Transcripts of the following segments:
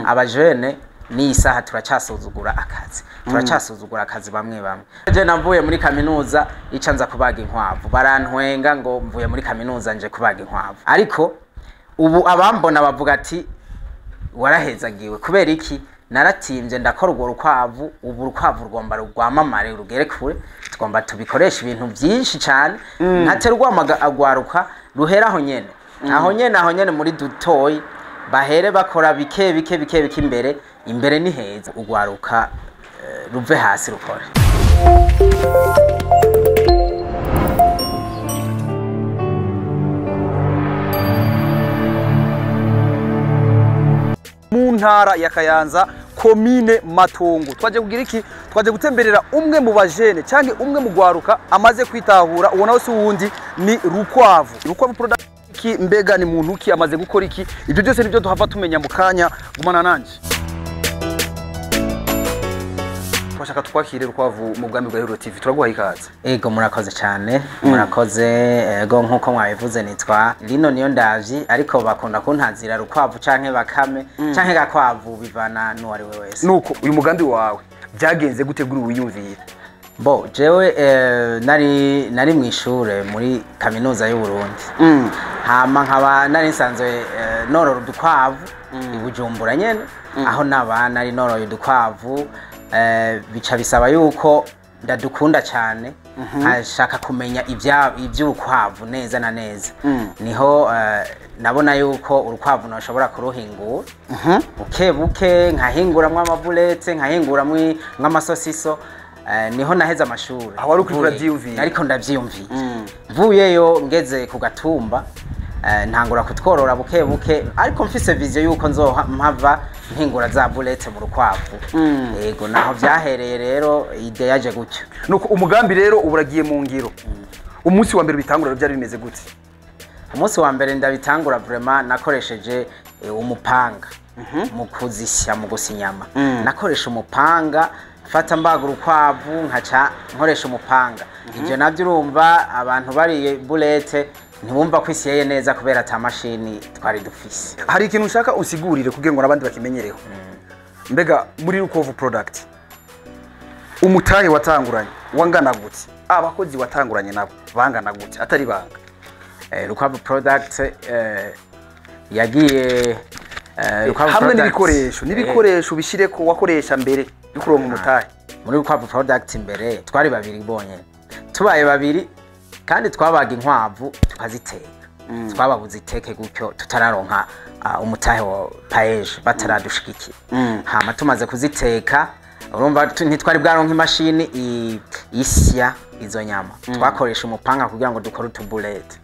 Abajene ni isaha turacasuzugura akazi, turacasuzugura akazi bamwe bamwe. Je navuye muri kaminuza ica nza kubaga inkwavu, barantwenga ngo mvuye muri kaminuza nje kubaga inkwavu. Ariko ubu abambona bavuga ati warahezagiwe. Kubera iki? Naratimvye ndakora urwo rukwavu, ubu urukwavu rugomba rwamamare rugere kure, tugomba tubikoresha ibintu byinshi cyane. Ntatera agwaruka ruhera aho nyene, aho nyene, aho nyene muri dutoyi bahere bakora bike bike bike bike, imbere imbere ni heza. Ugwaruka ruve hasi rukore. Mu ntara ya Kayanza, komine Matongo, twaje kugira iki? Twaje gutemberera umwe mu bajene canke umwe mu gwaruka amaze kwitahura. Uwo nawe si uwundi, ni Rukwavu. Rukwavu Product iki? Mbega ni muntu ki? Amaze gukora iki? Ibyo byose nibyo duhava tumenya mu kanya. Gumana nanje. Twashaka twakire Rukwavu mu bwami bwa Hero TV. Turaguha ikaze. Ego, murakoze cyane, murakoze. Ego, nkuko mwabivuze nitwa Lino niyo ndavyi, ariko bakunda kuntazira Rukwavu canke Bakame canke Gakwavu, bivana n'uwari we wese. Nuko uyu mugambi wawe byagenze gute guri wiyumvira? Bo jewe nari mwishure muri kaminuza y'u Burundi. Hama nkaba nari nsanzwe norora udukwavu i Bujumbura nyene, aho naba nari noroye udukwavu, bica bisaba yuko ndadukunda cyane, nkashaka kumenya iby'urukwavu neza na neza. Niho nabona yuko urukwavu nashobora kuruhingura buke buke, nkahinguramwo amaboulettes, nkahinguramwo nk'amasosiso. Niho naheze amashuri. Aho wari uriko uravyiyumvira? Ariko ndavyiyumvira. Mvuyeyo ngeze ku gatumba, ntangura kutworora buke buke, ariko mfise vision yuko nzompava mpingura za boulettes mu rukwavu. Yego, naho vyahereye rero, idée yaje gutyo. Nuko umugambi rero ubu uragiye mu ngiro. Umunsi wa mbere bitangura byari bimeze gute? Umunsi wa mbere ndabitangura, vraiment nakoresheje umupanga mu kuzisya, mu gusa inyama. Nakoresha umupanga, mfata mbaga urukwavu nkaca nkoresha umupanga. Ibyo nabyo urumva abantu bariye boulette ntibumva ko isyeye neza, kubera ata mashini twari dufise. Hari ikintu ushaka usigurire kugira ngo n'abandi bakimenyereho. Mbega muri Rukwavu Product umutahe watanguranye wangana gute? Abakozi watanguranye nabo bangana gute, atari banga? Rukwavu Product yagiye Rukwavu Hamwe Product, n'ibikoresho, n'ibikoresho bishire ko wakoresha mbere yo kuronka umutahe. Muri Rukwavu Product imbere twari babiri bonyene. Tubaye babiri kandi twabaga inkwavu tukaziteka, twababuze iteke gutyo tutararonka umutahe wa PAEEJ, bataradushigikira. Hama tumaze kuziteka, urumva ntitwari bwaronka imashini isya izo nyama. Twakoresha umupanga kugira ngo dukore utuboulettes,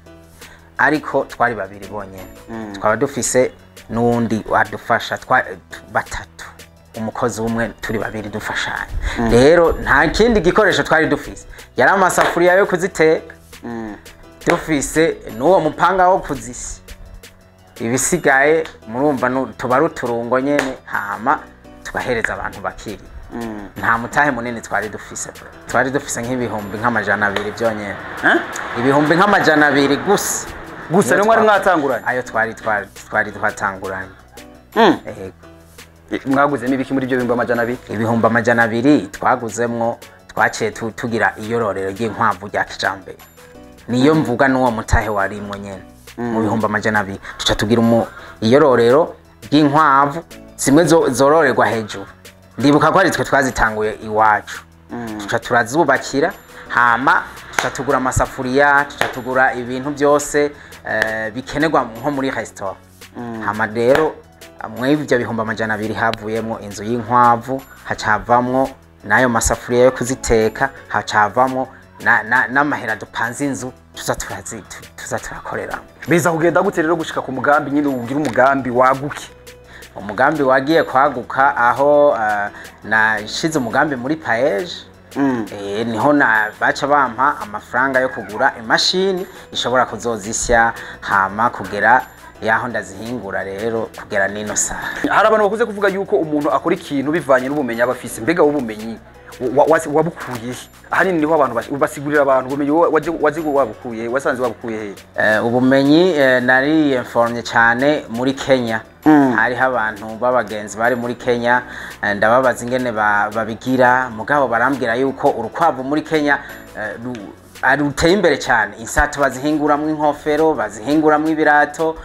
ariko twari babiri bonyene. Twaba dufise n'uwundi adufasha, batatu, umukozi umwe, turi babiri dufashanya. Rero nta kindi gikoresho twari dufise, yari amasafuriya yo kuziteka, dufise n'uwo mupanga wo kuzisya. Ibisigaye murumva tuba ari uturungo nyene, hama tugahereza abantu bakiri. Nta mutahe munini twari dufise, twari dufise nk'ibihumbi nk'amajana 2 byonyene, ibihumbi nk'amajana 2 gusa. Gusa niyo mwari mwatanguranye? Ayo twari twatanguranye. Yego. Mwaguzemo ibiki muri ibyo bihumbi 200? Ibihumbi 200 twaguzemwo, twaciye tugira iyororero ry'inkwavu rya kijambere. Niyo mvuga n'uwo mutahe warimwo nyene. Mu bihumbi 200 tuca tugira iyororero ry'inkwavu zimwe zororerwa hejuru. Ndibuka ko ari twe twazitanguye iwacu, tuca turazubakira, hama tuca tugura amasafuriya, tuca tugura ibintu byose bikenerwa nko muri restaurant. Hama rero muri ibyo bihumbi 200 havuyemwo inzu y'inkwavu, hacavamwo n'ayo masafuriya yo kuziteka, hacavamwo n'amahera dupanze inzu tuza turakoreramo. Biza kugenda gute rero gushika ku mugambi nyine ugira umugambi waguke? Umugambi wagiye kwaguka aho nashize umugambi muri PAEEJ. Niho na baca bampa amafaranga yo kugura imashini ishobora kuzozisya, hama kugera yaho ndazihingura rero kugera nino saha. Hari abantu bakuze kuvuga yuko umuntu akora ikintu bivanye n'ubumenyi aba afise. Mbega ubumenyi wabukuye he? Ahanini niho abantu basigurira abantu ubumenyi waje wabukuye he? Wasanze wabukuye he? Ubumenyi nari informye cyane muri Kenya. Hariho abantu b'abagenzi bari muri Kenya, ndababaza ingene babigira, mugabo barambwira yuko urukwavu muri Kenya ari ruteye imbere cyane. Insato bazihinguramwo inkofero, bazihinguramwo ibirato,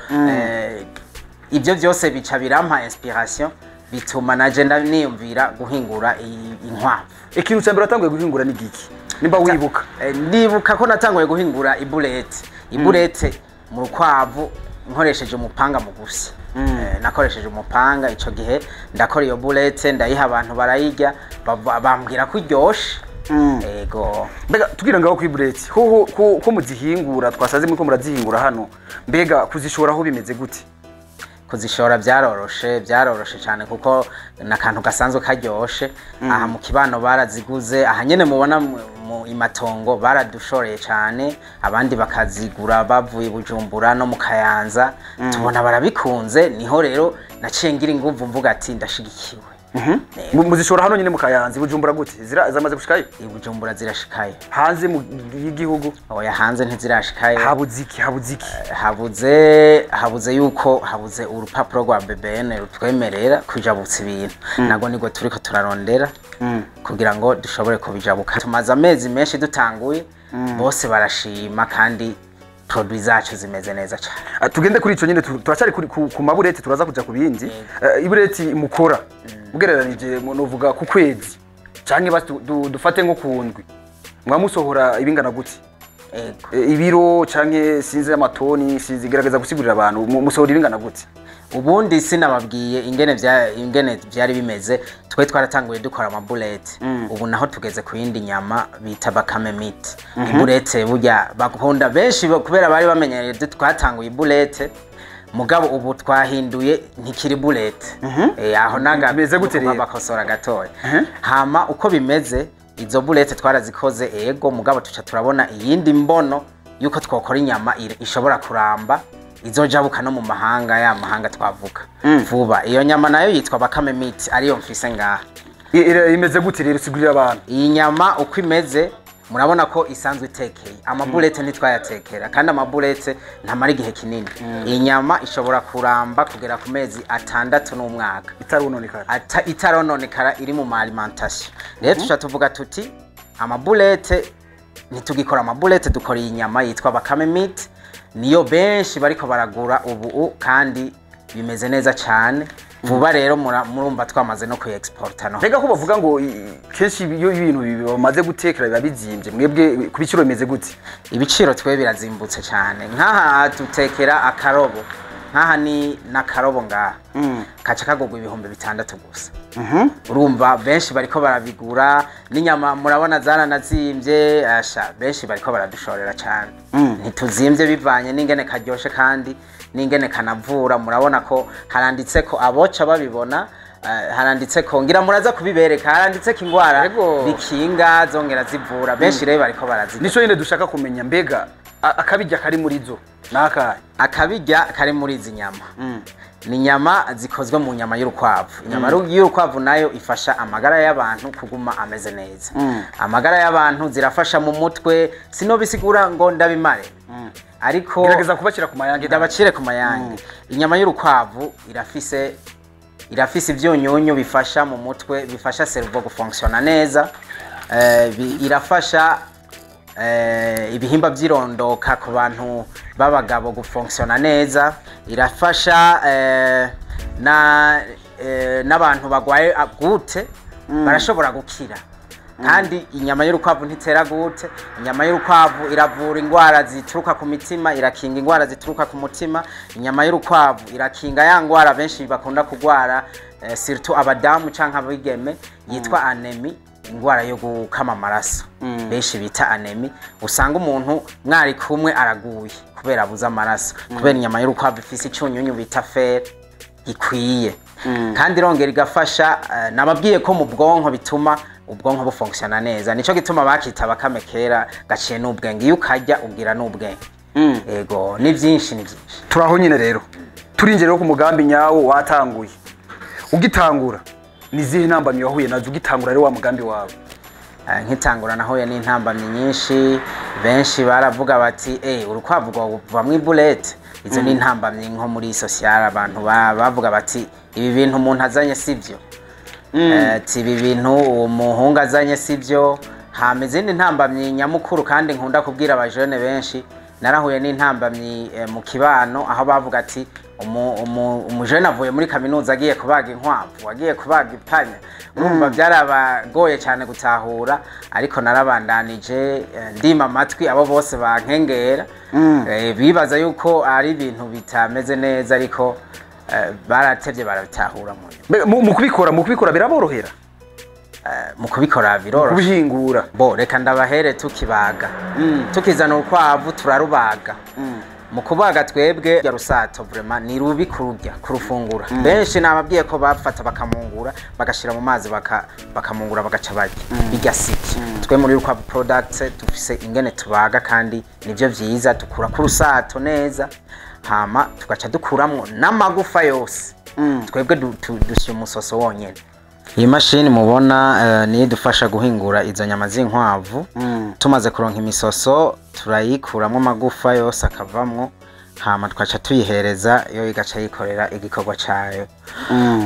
ibyo byose bica birampa inspiration, bituma naje niyumvira guhingura inkwavu. Ikintu cya mbere watanguye guhingura ni giki, nimba wibuka? Ndibuka ko natanguye guhingura iboulette, iboulette mu rukwavu nkoresheje umupanga mu gusya. Nakoresheje umupanga ico gihe, ndakora iyo boulette, ndayiha abantu barayirya, bambwira ko iryoshe. Ego. Mbega tugira ngaho kuri boulette hoho, ko muzihingura, twasaze muri ko murazihingura hano, mbega kuzishoraho bimeze gute? Kuzishora byaroroshe, byaroroshe cyane, kuko ni akantu gasanzwe karyoshe. Aha mu kibano baraziguze, aha nyene mubona mu imatongo baradushoreye cyane, abandi bakazigura bavuye i Bujumbura no mu Kayanza, tubona barabikunze. Niho rero naciye ngira inguvu mvuga ati ndashigikiwe. Muzishora hano nyine mu Kayanza, i Bujumbura gute? Zamaze gushikayo? I Bujumbura zirashikayo. Hanze mu y'igihugu? Oya, hanze ntizirashikayo. Habuze iki? Habuze iki? Habuze yuko habuze urupapuro rwa BBN rutwemerera kujabutsa ibintu. Nabwo nibwo turiko turarondera kugira ngo dushobore kubijabuka. Tumaze amezi menshi dutanguye, bose barashima kandi produit zacu zimeze neza cyane. Ah, tugende kuri ico nyine, turacyari ku maboulettes, turaza kuja ku bindi. Iboulette mukora ugereranije novuga ku kwezi canke basi dufate nko ku ndwi, mwamusohora ibingana gute? Ego. Ibiro canke sinzi amatoni, sinzi, gerageza gusigurira abantu, musohora ibingana gute? Ubundi sinababwiye ingene vyari bimeze. Twe twaratanguye dukora amaboulettes, ubu naho tugeze ku yindi nyama bita bakame meat. Iboulette burya bakunda benshi kubera bari bamenyereye twatanguye iboulette, mugabo ubu twahinduye, ntikiri boulette. Aho naga Bimeze gute rero? bakosora gatoya. Hama uko bimeze, izo boulettes twarazikoze, ego, mugabo tuca turabona iyindi mbono yuko twokora inyama ishobora kuramba, izojabuka no mu mahanga, ya mahanga twavuga vuba. Iyo nyama nayo yitwa bakame meat, ariyo mfise ngaha. Imeze gute rero? Sigurira abantu. Iyi nyama uko imeze, murabona ko isanzwe itekeye. Amaboulettes ntitwayatekera, kandi amaboulettes ntamara igihe kinini. Iyi nyama ishobora kuramba kugera ku mezi 6 n'umwaka Itarononekara. Itarononekara, iri mu ma alimentation. Rero tuca tuvuga tuti amaboulettes ntitugikora amaboulettes, dukora iyi nyama yitwa bakame meat, niyo benshi bariko baragura ubu kandi bimeze neza cyane. Vuba rero murumva twamaze no kuexporta no Mbega ko bavuga ngo kenshi iyo ibintu bamaze gutekera biba bizimvye, mwebwe ku biciro bimeze gute? Ibiciro twe birazimbutse cyane. Nk'aha dutekera akarobo, nk'aha ni n'akarobo ngaha kaca kagurwa 6000 gusa. Urumva benshi bariko barabigura, n'inyama murabona zaranazimbye. Asha, benshi bariko baradushorera cyane. Ntituzimbye bivanye n'ingene karyoshe kandi n'ingene kanavura. Murabona ko haranditse ko aboca babibona, haranditse ko, ngira muraza kubibereka, haranditse ko ingwara bikinga zongera zivura. Benshi rero bariko barazirya. Nico nyine dushaka kumenya, mbega akabirya kari muri zo nakahe? Akabirya kari muri izi nyama ni inyama zikozwe mu nyama y'urukwavu. Inyama y'urukwavu nayo ifasha amagara y'abantu kuguma ameze neza. Amagara y'abantu zirafasha mu mutwe, sinobisigura ngo ndabimare, ariko Gerageza kubashyira ku mayange. Ndabacire ku mayange. Inyama y'urukwavu irafise ivyunyunyu bifasha mu mutwe, bifasha cerveau gufonctiona neza. Irafasha ibihimba by'irondoka ku bantu b'abagabo gufonctiona neza. Irafasha n'abantu bagwaye goutte barashobora gukira. Kandi inyama y'urukwavu ntitera goutte. Inyama y'urukwavu iravura indwara zituruka ku mitima, irakinga indwara zituruka ku mutima. Inyama y'urukwavu irakinga ya ndwara benshi bakunda kugwara, surtout abadamu canke abigeme, yitwa anémie, indwara yo gukama amaraso benshi bita anémie. Usanga umuntu mwari kumwe araguye kubera abuze amaraso, kubera inyama y'urukwavu ifise icunyunyu bita fer gikwiye. Kandi irongera igafasha, nababwiye ko mu bwonko bituma ubwonko bufonctiona neza. Nico gituma bakita bakame kera gaciye n'ubwenge. Iyo ukarya ugira n'ubwenge. Ego, ni byinshi, ni byinshi. Turaho nyine rero, turinjira rero ku mugambi nyawo watanguye. Ugitangura, ni izihe ntambamyi wahuye nazo ugitangura rero wa mugambi wawe? Nkitangura nahuye n'intambamyi nyinshi. Benshi baravuga bati: "Eh, urukwavu rwavamwo iboulette?" Izo ni intambamyi nko muri social, abantu bavuga bati ibi bintu umuntu azanye sivyo, ati ibi bintu uwo muhungu azanye sivyo. Hama izindi ntambamyi nyamukuru kandi nkunda kubwira abajene benshi, narahuye n'intambamyi mu kibano, aho bavuga ati umujene avuye muri kaminuza agiye kubaga inkwavu, agiye kubaga ipanya. Urumva byarabagoye cyane gutahura, ariko narabandanije, ndima amatwi abo bose bankengera. Bibaza yuko ari ibintu bitameze neza, ariko baratevye barabitahura mu nyuma. Mbega mu kubikora biraborohera? Mu kubikora biroroshe. Kubihingura. Bo reka ndabahere, tukibaga, tukizana urukwavu turarubaga. Mu kubaga twebwe ya rusato, vraiment ni rubi kururya, kurufungura. Benshi nababwiye ko bafata bakamungura, bagashira mu mazi, bakamungura, bagaca barya. Bijya siki twe muri Rukwavu Products dufise ingene tubaga, kandi nivyo vyiza. Dukura ku rusato neza, hama tugaca dukuramwo n'amagufa yose. Twebwe dusya umusoso wonyene. Iyi mashini mubona niyo idufasha guhingura izo nyama z'inkwavu. Tumaze kuronka imisoso, turayikuramwo amagufa yose akavamwo, hama tugaca tuyihereza yo, igaca yikorera igikorwa cayo.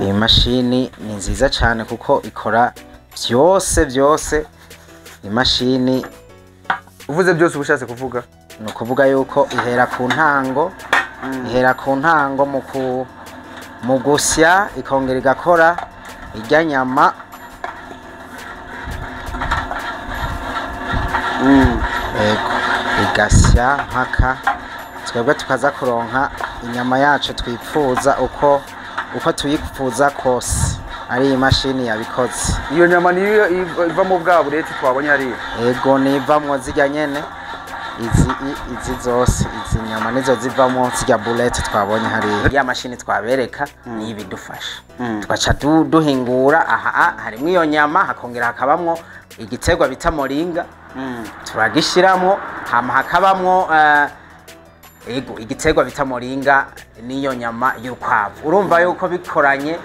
Iyi mashini ni nziza cyane kuko ikora byose byose. Imashini Uvuze byose uba ushatse kuvuga? Ni ukuvuga yuko ihera ku ntango, ihera ku ntango mu gusya, ikongera igakora irya nyama. Ego, igasya mpaka twebwe tukaza kuronka inyama yacu twipfuza, uko tuyipfuza kose, ari iyi mashini yabikoze. Iyo nyama niyo iva mu bwa bureti twabonye hariya? Ego, nivamwo zirya nyene. Izi zose, izi nyama nizo zivamwo zirya boulettes twabonye hariya. Ya mashini twabereka niyo ibidufasha, tugaca duhingura. Aha harimwo iyo nyama, hakongera hakabamwo igiterwa bita moringa, turagishiramwo. Hama hakabamwo ego, igiterwa bita moringa n'iyo nyama y'urukwavu. Urumva yuko bikoranye,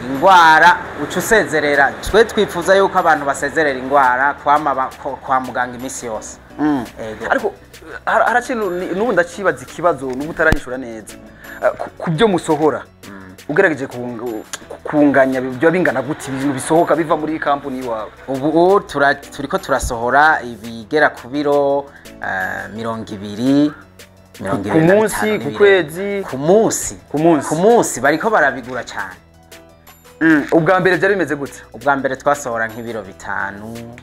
ingwara uca usezerera. Twe twifuza yuko abantu basezerera ingwara kwama kwa muganga iminsi yose. Ego. Ariko harakintu n'ubu ndacibaza ikibazo, n'ubu utaranyishura neza. Ku byo musohora, ugerageje kunganya, biba bingana gute ibintu bisohoka biva muri kampuni iwawe? Ubu turiko turasohora ibigera ku biro 20, mirongo Ku ibiri na munsi, bitanu ku n'ibirenga. kwezi? Ku munsi. Ku munsi. Ku munsi, bariko barabigura cyane. Ubwa mbere byari bimeze gute? Ubwa mbere twasohora nk'ibiro 5,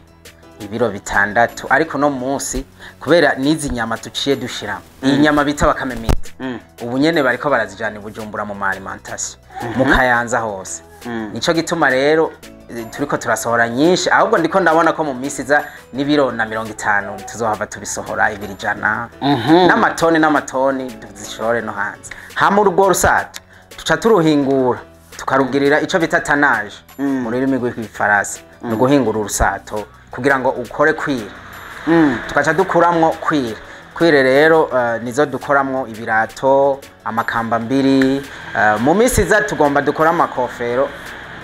ibiro 6, ariko no munsi kubera n'izi nyama tuciye dushiramo, iyi nyama bita bakame meat, ubu nyene bariko barazijana i Bujumbura mu ma alimentation, mu Kayanza hose. Nico gituma rero turiko turasohora nyinshi. Ahubwo ndiko ndabona ko mu misi iza n'ibiro na 50 tuzohava tubisohora, 200 n'amatoni n'amatoni, tuzishore no hanze. Hama urwo rusato tuca turuhingura, tukarugirira ico bita tannage mu rurimi rw'igifaransa, ni uguhingura urusato kugira ngo ukore cuir. Tugaca dukuramwo cuir. Cuir rero nizo dukoramwo ibirato, amakambambiri. Mu minsi iza tugomba dukora amakofero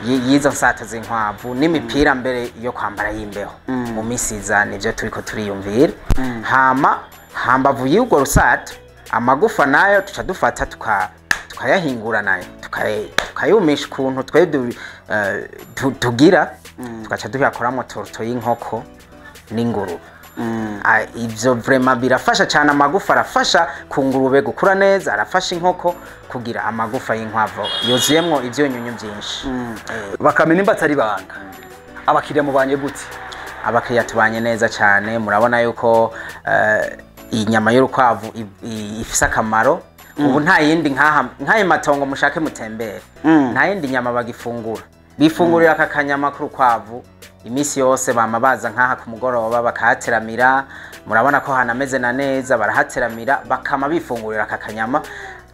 y'izo nsato z'inkwavu n'imipira mbere yo kwambara y'imbeho. Mu minsi iza nivyo turiko turiyumvira. Hama hambavu y'urwo rusato, amagufa nayo tuca dufata tukayahingura nayo, tukayumisha ukuntu twe tugira, tugaca duyakoramwo tourteau y'inkoko n'ingurube. Ivyo vraiment birafasha cyane. Amagufa arafasha ku ngurube gukura neza, arafasha inkoko kugira amagufa y'inkwavu yuzuyemwo ivyunyunyu byinshi. Bakamenya nimba atari banga, abakiriya mubanye gute? Abakiriya tubanye neza cyane. Murabona yuko inyama y'urukwavu ifise akamaro. Ubu nta yindi nkaha nk'ayo matongo, mushake mutembere, nta yindi nyama bagifungura. Bifungurira aka kanyama k'urukwavu iminsi yose. Bama baza nkaha ku mugoroba bakahateramira. Murabona ko hanameze na neza, barahateramira, bakama bifungurira aka kanyama.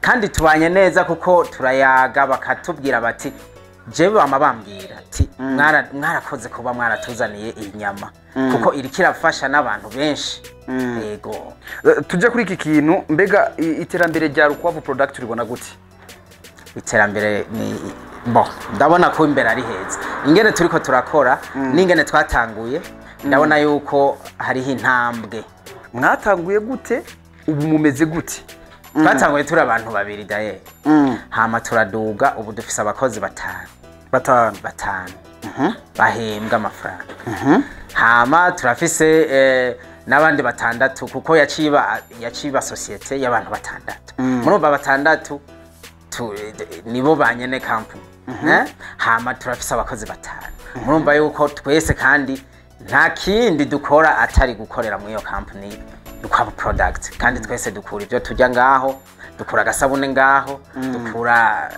Kandi tubanye neza kuko turayaga, bakatubwira bati, jewe bama bambwira ati mwarakoze kuba mwaratuzaniye iyi nyama, kuko iriko irafasha n'abantu benshi. Yego. Tujye kuri iki kintu. Mbega iterambere rya Rukwavu Product uribona gute? Iterambere ni bo, ndabona ko imbere ari heza. Ingene turiko turakora n'ingene twatanguye, ndabona yuko hariho intambwe. Mwatanguye gute, ubu mumeze gute? Twatanguye turi abantu babiri daye, hama turaduga, ubu dufise abakozi batanu. Batanu. Batanu bahembwa amafaranga. Hama turafise n'abandi batandatu, kuko yaciba société y'abantu batandatu. Murumva batandatu nibo banyene company, eh? Hama turafise abakozi batanu. Murumva yuko twese kandi nta kindi dukora atari gukorera muri iyo company Rukwavu Product. Kandi twese dukura ibyo turya ngaho, dukura agasabune ngaho, dukura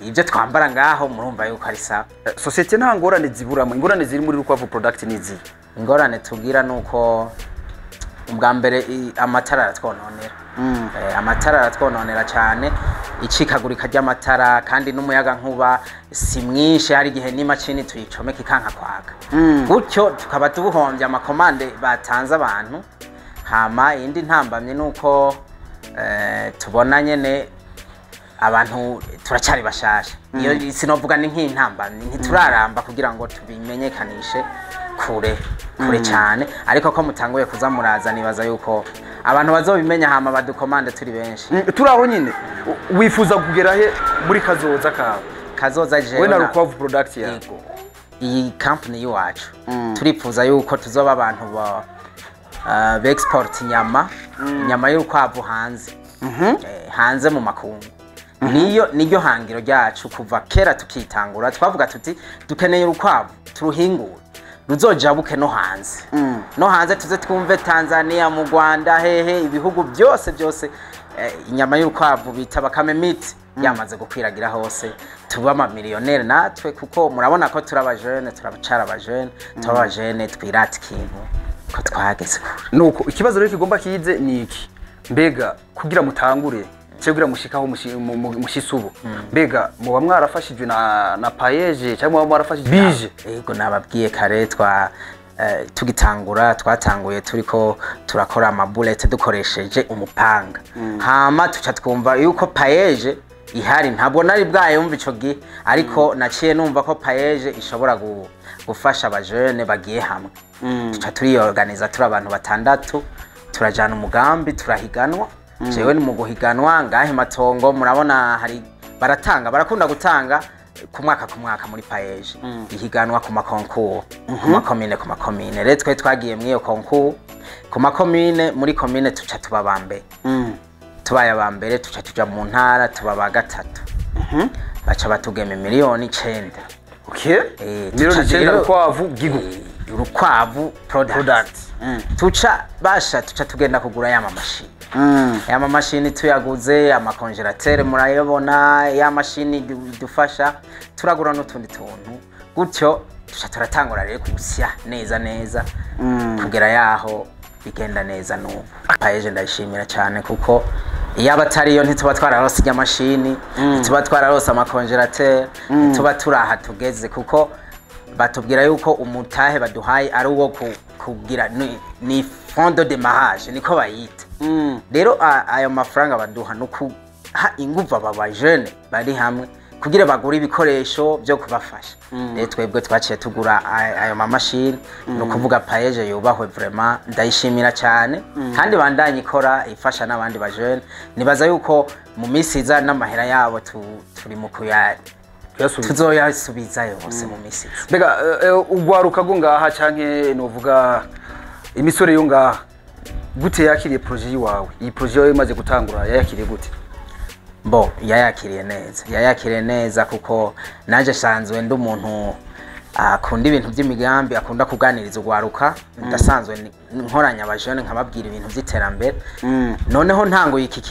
ibyo twambara ngaho. Murumva yuko ari sawa. Société nta ngorane ziburamo. Ingorane ziri muri Rukwavu Product ni izihe? Ingorane tugira ni uko ubwa mbere amatara aratwononera. Amatara aratwononera cyane, icikagurika ry'amatara, kandi n'umuyaga nkuba si mwinshi. Hari igihe n'imashini tuyicomeka ikanka kwaka, gutyo tukaba tubuhombye ama commandes batanze abantu. Hama iyindi ntambamye ni uko tubona nyene abantu turacyari bashasha. Iyo sinovuga ni nk'intambamyi, ntituraramba kugira ngo tubimenyekanishe kure kure cyane. Ariko ko mutanguye kuza muraza, nibaza yuko abantu bazobimenya, hama badukomande turi benshi. Turi aho nyine, wifuza kugera he muri kazoza kawe? Kazoza jewe we na Rukwavu Product yawe? Yego, iyi company y'iwacu turipfuza yuko tuzoba abantu ba export inyama y'urukwavu hanze, hanze mu makungu. Niyo niryo hangiro ryacu kuva kera tukitangura. Twavuga tuti dukeneye urukwavu turuhingure ruzojabuke no hanze, no hanze tuze twumve Tanzania, mu Rwanda, hehe, ibihugu byose byose, inyama y'urukwavu bita Bakame Meat yamaze gukwiragira hose, tuba amamiliyoneri natwe, kuko murabona ko turi abajene, turacara abajene, tuba abajene twirata ikintu ko twageze kure. Nuko ikibazo rero kigomba kize ni iki: mbega kugira mutangure cyangwa kugira mushikaho mushise ubu, mbega muba mwarafashijwe na PAEEJ cyangwa muba mwarafashijwe bije? Yego, nababwiye kare, twa tugitangura twatanguye turiko turakora ama boulettes dukoresheje umupanga. Hama tuca twumva yuko PAEEJ ihari. Ntabwo nari bwayumva ico gihe, ariko naciye numva ko PAEEJ ishobora gufasha abajene bagiye hamwe. Tuca turiyorganiza turi abantu batandatu, turajana umugambi, turahiganwa. Jewe ni mu guhiganwa ngahe Matongo, murabona hari baratanga, barakunda gutanga ku mwaka ku mwaka muri PAEEJ ihiganwa ku ma concours, ku makomine, ku makomine. Rero twe twagiye muri iyo concours ku makomine, muri komine tuca tuba ba mbere. Tubaye aba mbere, tuca tuja mu ntara, tuba ba gatatu, baca batugema 9 miliyoni. Miliyoni tuca 9. Rukwavu gigu Urukwavu Product. Product. Tuca basha tuca tugenda kugura ya mamashini. Ya mamashini tuyaguze, ama congélateurs murayabona, ya mashini idufasha, turagura n'utundi tuntu gutyo, tuca turatangura rero gusya neza neza kugera yaho bigenda neza n'ubu. PAEEJ ndayishimira cyane, kuko iyo aba atariyo ntituba twararose ijya mashini, ntituba twararose ama congélateurs, ntituba turaha tugeze, kuko batubwira yuko umutahe baduhaye ari uwo kugira ni fond de démarrage, niko bayita. Rero ayo mafaranga baduha no kuha inguvu aba bajene bari hamwe kugira bagure ibikoresho byo kubafasha. Rero twebwe twaciye tugura ayo mamashini. Ni ukuvuga PAEEJ yubahwe vraiment, ndayishimira cyane, kandi bandanye ikora ifasha n'abandi bajene. Nibaza yuko mu minsi iza n'amahera yabo turi mu kuya Kuyasubiza. Tuzoyasubiza yose mu minsi iza. Mbega ugwaruka go ngaha canke novuga imisore yo ngaha gute yakiriye projet yiwawe? Iyi projet yawe imaze gutangura yayakiriye gute? Bo yayakiriye neza, yayakiriye neza, kuko naje sanzwe ndi umuntu akunda ibintu by'imigambi, akunda kuganiriza ugwaruka. Ndasanzwe nkoranya abajene nkababwira ibintu by'iterambere. Noneho ntanguye iki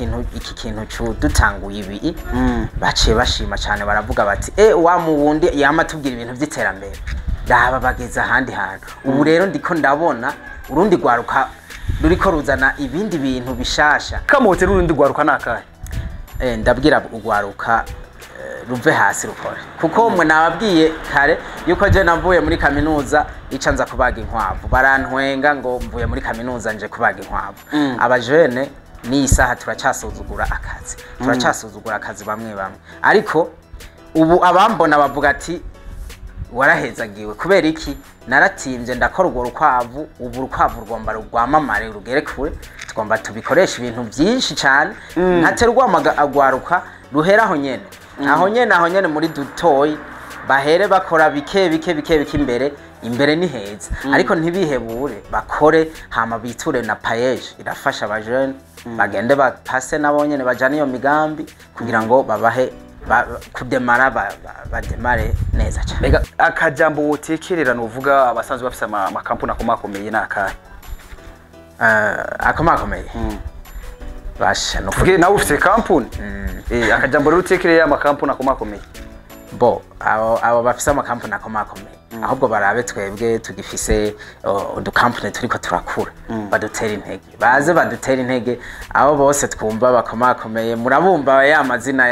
kintu cu dutanguye ibi, baciye bashima cyane, baravuga bati wa muwundi yama tubwira ibintu by'iterambere, raba bageze ahandi hantu. Ubu rero ndiko ndabona urundi rwaruka ruriko ruzana ibindi bintu bishasha. Kamote rundi rwaruka nakahe? Ndabwira ugwaruka ruve hasi rukore, kuko mwe nababwiye kare yuko je navuye muri kaminuza ica nza kubaga inkwavu, barantwenga ngo mvuye muri kaminuza nje kubaga inkwavu. Abajene n'iyi saha turacyasuzugura akazi, turacyasuzugura akazi bamwe bamwe, ariko ubu abambona bavuga ati Warahezagiwe. Kubera iki? Naratimvye, ndakora urwo rukwavu. Ubu urukwavu rugomba rwamamare, rugere kure. Tugomba tubikoresha ibintu byinshi cyane, ntatera urwamaga agwaruka ruhera aho nyene, aho nyene, aho nyene muri dutoyi, bahere bakora bike bike bike bike. Imbere imbere ni heza, ariko ntibihebure, bakore hama biture na PAEEJ irafasha abajene, bagende bapase nabo nyene, bajane iyo migambi kugira ngo babahe kudemara, bademare neza cyane. Mbega akajambo wotekerera nuvuga abasanzwe bafise amakampuni akomakomeye ni akahe? Akomakomeye basha no Tuvuge nawe ufise kampuni, akajambo rero utekereye amakampuni akomakomeye. Bo abo bafise amakampani akomakomeye, ahubwo barabe twebwe tugifise udukampani turiko turakura, badutera intege, baze badutera intege. Abo bose twumva bakomakomeye, murabumva ya mazina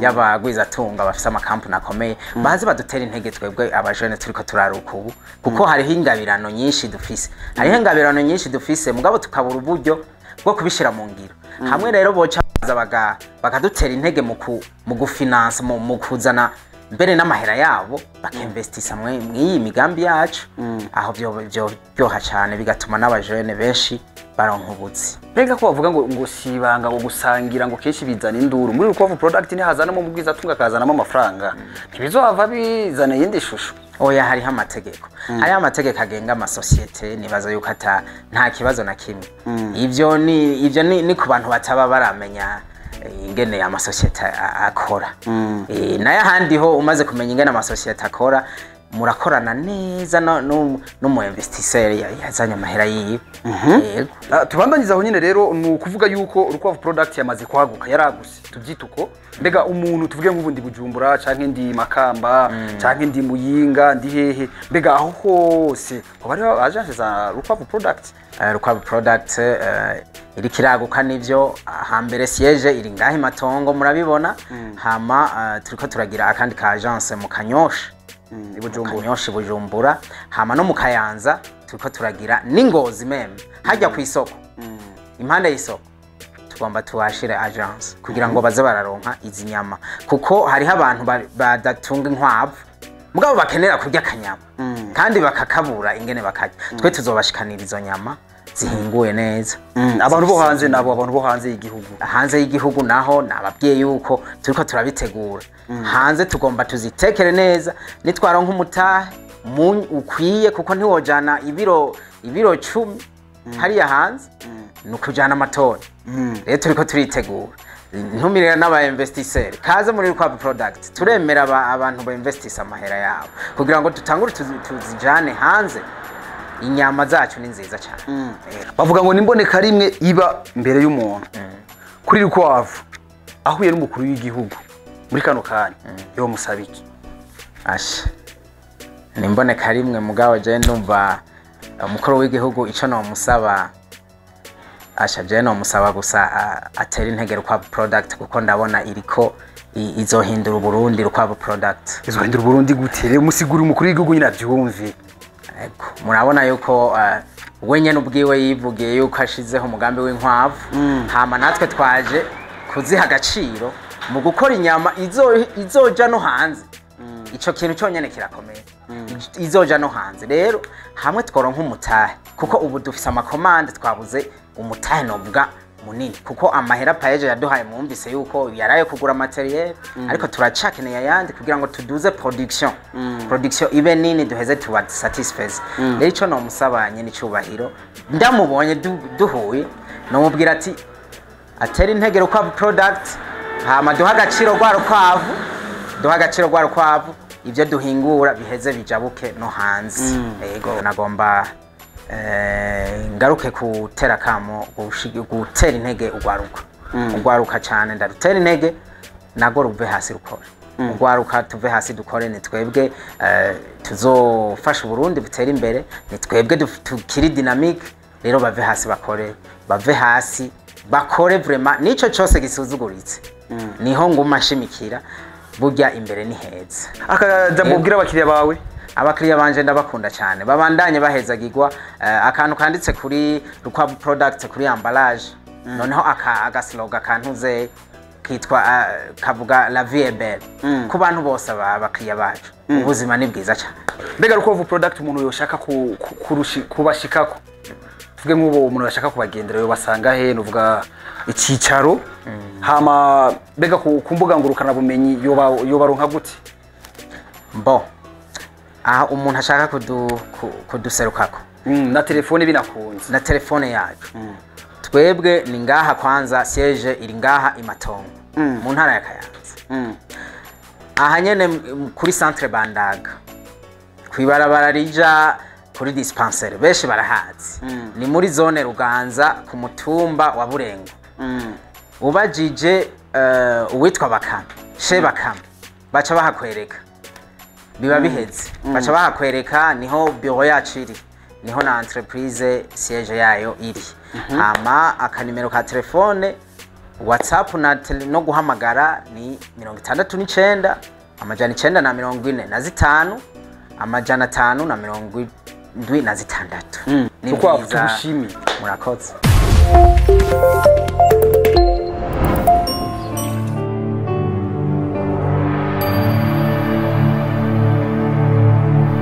y'abagwizatunga bafise amakampani akomeye, baze badutera intege twebwe abajene turiko turaruka ubu, kuko hariho ingabirano nyinshi dufise, hariho ingabirano nyinshi dufise, mugabo tukabura uburyo bwo kubishira mu ngiro. Hamwe rero boca baza bakadutera intege mu gufinansa, mu kuzana mbere n'amahera yabo, bakinvestisa mw'iyi migambi yacu, aho byo byoha cyane, bigatuma n'abajene benshi baronka ubuzi. Mbega ko bavuga ngo sibanga, ngo gusangira ngo kenshi bizana induru, muri Rukwavu Product ntihazanamo umugwizatunga akazanamo amafaranga, ntibizohava bizana iyindi shusho? Oya, hariho amategeko, hariho amategeko agenga amasosiyete. Nibaza yuko ata nta kibazo na kimwe. Ivyo ni ku bantu bataba baramenya ingene amasosiyete akora. Nayo ahandi ho, umaze kumenya ingene amasosiyete akora, murakorana neza n'umu investisseur yazanye amahera yiwe. Yego. Tubandanyiza aho nyine rero, ni ukuvuga yuko Rukwavu Product yamaze kwaguka, yaraguse, tubyite uko. Mbega umuntu, tuvuge nk'ubu ndi Bujumbura canke ndi Makamba canke ndi Muyinga, ndi hehe, mbega aho hose hoba hariho agence za Rukwavu Product? Rukwavu Product iriko iraguka nivyo. Hambere siège iri ngaho i Matongo, murabibona. Hama turiko turagira akandi ka agence mu Kanyosha. I Bujumbura. Kanyosha, i Bujumbura, hama no mu Kayanza turiko turagira, n'Ingozi même, hajya ku isoko, impande y'isoko, tugomba tuhashire agence kugira ngo baze bararonka izi nyama, kuko hariho abantu badatunga inkwavu mugabo bakenera kurya akanyama kandi bakakabura ingene bakarya. Twe tuzobashikanira izo nyama zihinguye neza. Abantu bo hanze nabo, abantu bo hanze y'igihugu? Hanze y'igihugu naho nababwiye yuko turiko turabitegura. Hanze tugomba tuzitekere neza nitwaronka umutahe ukwiye, kuko ntiwojana ibiro 10 hariya hanze, ni ukujana amatoni. Rero turiko turitegura, ntumirira n'aba investisseur kaze muri Rukwavu Product. Turemera abantu ba investissa amahera yabo kugira ngo dutangure tuzijane hanze. Inyama zacu ni nziza cyane. Bavuga ngo nimboneka rimwe iba mbere y'umuntu. Kuri Rukwavu, ahuye n'umukuru w'igihugu muri kano kanya, yo musaba iki? Asha, nimboneka rimwe, mugabo je ndumva umukuru w'igihugu ico nomusaba, asha, je nomusaba gusa atera intege Rukwavu Product, kuko ndabona iriko izohindura Uburundi, Rukwavu Product. Izohindura Uburundi gute rero? Musigura umukuru w'igihugu nyine avyumve. Ego, murabona yuko we nyene ubwiwe yivugiye yuko ashizeho umugambi w'inkwavu, hama natwe twaje kuziha agaciro mu gukora inyama izoja no hanze. Ico kintu cyonyene kirakomeye, izoja no hanze. Rero hamwe tworonka umutahe, kuko ubu dufise ama commandes, twabuze umutahe novuga munini, kuko amahera PAEEJ yaduhaye mwumvise yuko yaraye kugura matériel, ariko turacakeneye ayandi kugira ngo tuduze production ibe nini, duheze tuba satisfaits. Rero ico nomusaba nyene icubahiro, ndamubonye duhuye, nomubwira ati atera intege Rukwavu Product, hama duha agaciro rwa rukwavu, duha agaciro rwa rukwavu, ibyo duhingura biheze bijabuke no hanze. Yego, nagomba ngaruke gutera kamo, gutera intege ugwaruka, ugwaruka cyane ndarutera intege nago ruve hasi rukore. Ugwaruka tuve hasi dukore, ni twebwe tuzofasha Uburundi butere imbere, ni twebwe tukiri dynamique. Rero bave hasi bakore, bave hasi bakore vraiment, nico cyose gisuzuguritse niho nguma nshimikira. Burya imbere ni heza. Akajambo ubwira abakiriya bawe? Abakiriya banje ndabakunda cyane, babandanye bahezagirwa. Akantu kanditse kuri Rukwavu Product kuri emballage, noneho aka agaslogan kantuze. Kitwa kavuga "La vie est belle" ku bantu bose, abakiriya bacu, ubuzima ni bwiza cyane. Mbega Rukwavu Product, umuntu yoshaka kubashikako, tuvuge nk'ubu umuntu yashaka kubagendera, yo basanga he? Nuvuga icyicaro, hama mbega ku mbuga ngurukana bumenyi yobaronka gute? Bo aha umuntu ashaka kuduserukako Na telefone binakunze. Na telefone yacu, twebwe ni ngaha kwanza, siège iri ngaha i Matongo, mu ntara ya Kayanza, aha nyene kuri centre Bandaga, kwibarabara rija kuri dispensaire, benshi barahazi. Ni muri zone Ruganza, ku mutumba wa Burengo. Ubajije uwitwa Bakame, she Bakame, baca bahakwereka, biba biheze, baca bahakwereka. Niho bureau yacu iri, niho na entreprise siège yayo iri. Hama akanimero ka telefone, WhatsApp na no guhamagara ni 69 945 576. Ni Rukwavu, byiza. Tugushimiye. Murakoze.